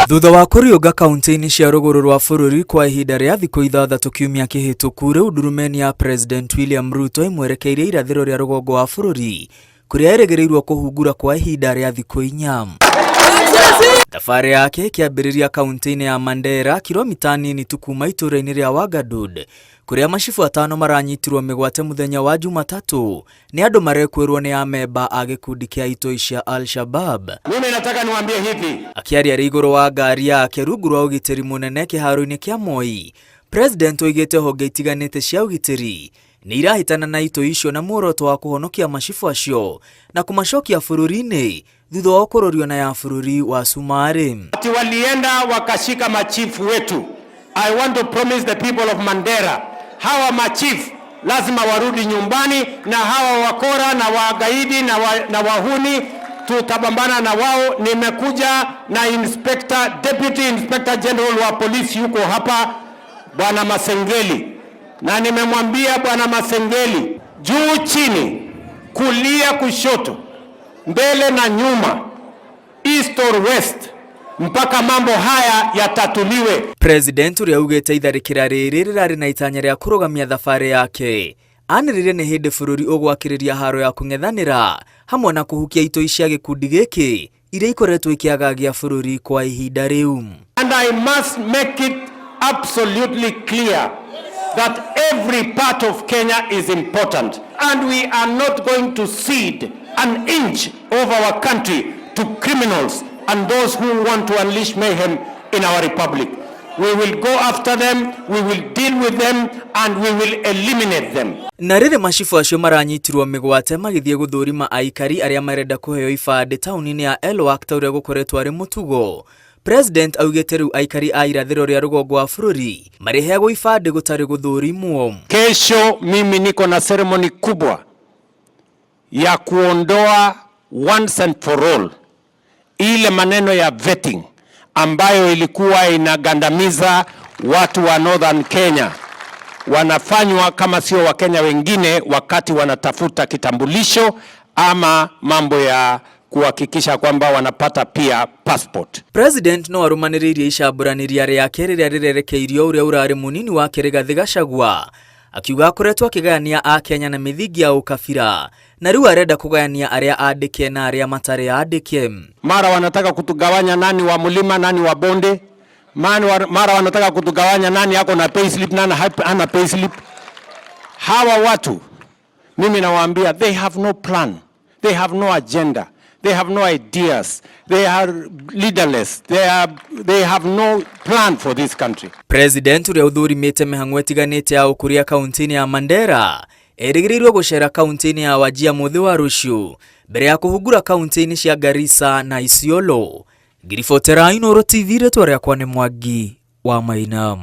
Thutha wa kũriũnga kaunti-inĩ cia rũgũrũ rwa bũrũri kwa ihinda rĩa thikũ ithathatũ kiumia kĩhĩtũku, rĩu ndurumeni ya President William Ruto ĩmwerekeirie irathĩro rĩa rũgongo wa bũrũri kũrĩa ĩrĩgĩrĩirwo kũhungura kwa ihinda rĩa thikũ inya. Thabarĩ yake ĩkĩambĩrĩria kaunti-inĩ ya Mandera, kilomita nini tu kuma itũũra-inĩ rĩa Wangadud, kũrĩa macibũ atano maranyitirwo mĩgwate mũthenya wa Jumatatũ nĩ andũ marekwĩrwo nĩ amemba a gĩkundi kĩa itoi cia Al-Shabab. Mimi nataka niwaambie hivi. Akĩaria arĩ igũrũ wa ngari yake rungu rwa ũgitĩri mũnene kĩharo-inĩ kĩa Moi, President oigĩte honge itiganĩte cia ũgitĩri nĩ irahĩtana na itoi icio na muoroto wa kũhonokia macibũ acio na kũmacokia bũrũri-inĩ thutha wao kũrorio na ya bũrũri wa Cumarĩ. Ati walienda wakashika machifu wetu. I want to promise the people of Mandera, hawa machifu lazima warudi nyumbani, na hawa wakora na wagaidi na, wa, na wahuni tutapambana na wao. Nimekuja na inspector, deputy inspector general wa polisi yuko hapa, Bwana Masengeli, na nimemwambia Bwana Masengeli, juu chini, kulia kushoto, mbele na nyuma, east or west, mpaka mambo haya yatatuliwe. President ũrĩa augĩte itharĩkĩra rĩrĩ rĩrarĩ na itanya rĩa kũrũgamia thabarĩ yake anĩrĩire nĩ hĩndĩ bũrũri ũgwakĩrĩria haro ya kũng'ethanĩra hamwe na kũhukia itoi cia gĩkundi gĩkĩ iria ikoretwo ikĩagagia bũrũri kwa ihinda rĩu. And I must make it absolutely clear that every part of Kenya is important and we are not going to cede an inch of our country to criminals and those who want to unleash mayhem in our republic. We will go after them, we will deal with them and we will eliminate them. Na rĩrĩ macibũ acio maranyitirwo mĩgwate magĩthiĩ gũthũrima aikari arĩa marenda kũheo ibandĩ taũni-inĩ ya Elwak ta ũrĩa gũkoretwo arĩ mũtugo. President augĩte rĩu aikari a irathĩro rĩa rũgongo wa bũrũri marĩheagwo ibandĩ gũtarĩ gũthũrimwo. Kesho mimi niko na ceremony kubwa ya kuondoa once and for all ile maneno ya vetting ambayo ilikuwa inagandamiza watu wa Northern Kenya, wanafanywa kama sio Wakenya wengine wakati wanatafuta kitambulisho ama mambo ya kuhakikisha kwamba wanapata pia passport. President no arũmanĩrĩirie icambũranĩria rĩake rĩrĩa rĩrerekeirio ũrĩa ũrarĩ mũnini wake Rigathĩ Gachagua akiuga akoretwo akĩgayania Akenya na mĩthingi ya ũkabira na rĩu arenda kũgayania arĩa andĩke na arĩa matarĩ andĩke. Mara wanataka kutugawanya nani wa mlima, nani wa bonde, mara wanataka kutugawanya nani ako na payslip, nani hana payslip. Hawa watu mimi nawaambia they have no plan, they have no agenda, they have no ideas, they are leaderless, they have no plan for this country. President ũrĩa ũthũrimĩte mĩhang'o ĩtiganĩte ya ũkũria kaunti-inĩ ya Mandera erĩgĩrĩirwo gũcera kaunti-inĩ ya Wajir mũthĩ wa rũciũ mbere ya kũhungura kaunti-inĩ cia Garissa na Isiolo. Ngiribotera Inooro TV, rĩtwa rĩakwa nĩ Mwangi wa Maina.